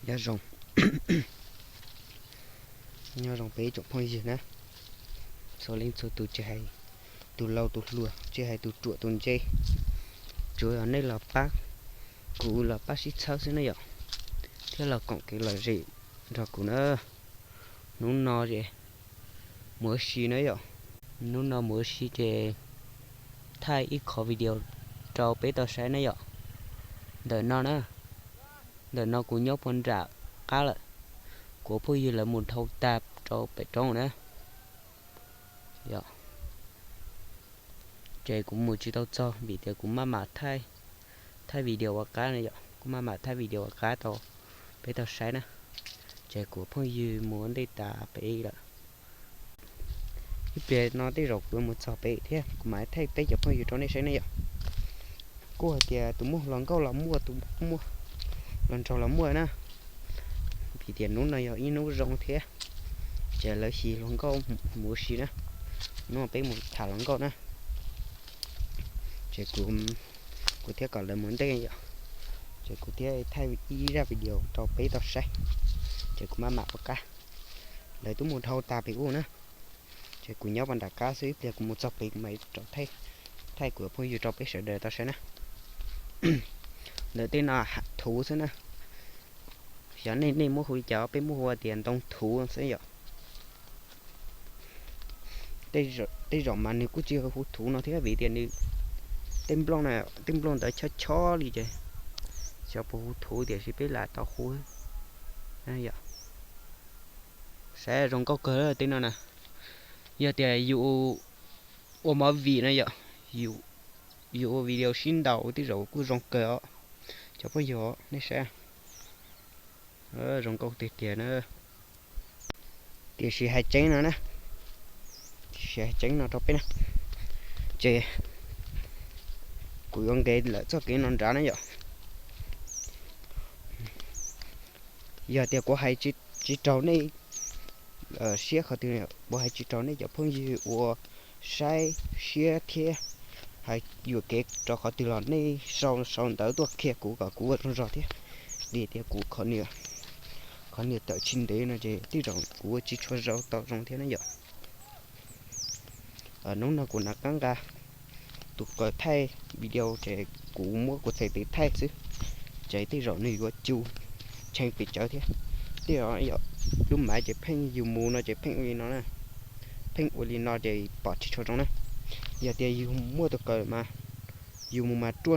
Nyob zoo, nyob zoo peb ib tsoom phooj ywg na, txhua leej txhua tus, tsis hais tus laus tus hluas, tsis hais tus ruam tus ntse, tsuav yog nej los pab kuv los pab sib txhawb xwb na yom, thiab los koom kev lom zem nrog kuv na. Hnub no es mus ua si na yom, hnub no mus ua si ces thaij ib qho video rau peb tau saib na yom. Ntawm no na, ntawm no kuv nyob puag nram qab lawm, kuv phooj ywg lawv mus dhau tag rau pem roob na. Ces kuv mus tsis tau txog vim tias kuv maj mam thaij, thaij video ua qab na yom, kuv maj mam thaij video ua qab tau peb tau saib na. Ces kuv phooj ywg mus ua ntej tas pem lawm. Ib pliag no tej zaum kuv mus txog pem thiab kuv mam thaij peb cov phooj ywg rau nej saib ne yom. Kuj hais tias tus muaj hluas nkauj los muaj, tus muaj hluas nraug los muaj na, vim tias hnub no yog ib hnub zoo thiab, ces lawv xyuas hluas nkauj mus ua si na. Hnub no peb mus tham hluas nkauj na, ces kuv thiaj kom lawv mus ntej yom, ces kuv thiaj thaij ib zaj video rau peb tau saib, ces kuv maj mam ua qab. Lawv twb mus dhau tas pem ub na, ces kuv nyob puag nram qab xwb, ib pliag kuv mus txog pem kuv mam rov thaij kuv phooj ywg rau peb sawv daws tau saib na. Ntawm tej no thuv xwb na, xyov nej, nej muab hu li cas, peb muab hu tias ntoo thuv xwb yom. Tej zaum mas nws kuj tsis hu thuv no thiab vim tias nws, tej nplooj, tej nplooj ntawd chob chob li ces xyov puas hu thuv tiam sis peb lam tau hu. Saib zoo nkauj kawg tej no na. Yog tias yus ua movie na yom, yus ua video sib ntaus tej zaum kuj zoo kawg os cov phooj ywg, nej saib, zoo nkauj tiag tiag na. Tiam sis hais tseeb no na, tiam sis hais tseeb no rau peb na, ces kuv yuav nqes lawm txoj kev no nrad na yom. Yog tias kuv hais tsis raug nej siab qhov twg, kuv hais tsis raug nej cov phooj ywg uas saib siab thiab hais yuam kev rau qhov twg los nej sau, sau ntawv tuaj qhia kuv kom kuv ua zoo zog thiab. Vim tias kuv qhov niag tawm tsis ntev no ces tej zaum kuv ua tsis tshua zoo tau zoo thiab na yom. Hnub no kuv nqa qab nqa tus qws thaij video ces kuv muab kuv txhais tes thaij xwb, ces tej zaum nws yuav cu tshee pes tsawv thiab. Tej zaum yog lub mav ces pheej yus mus no ces pheej ua li no na, pheej ua li no ces pom tsis tshua zoo na. Yog tias yus muaj tus qws mas yus mus mas ruaj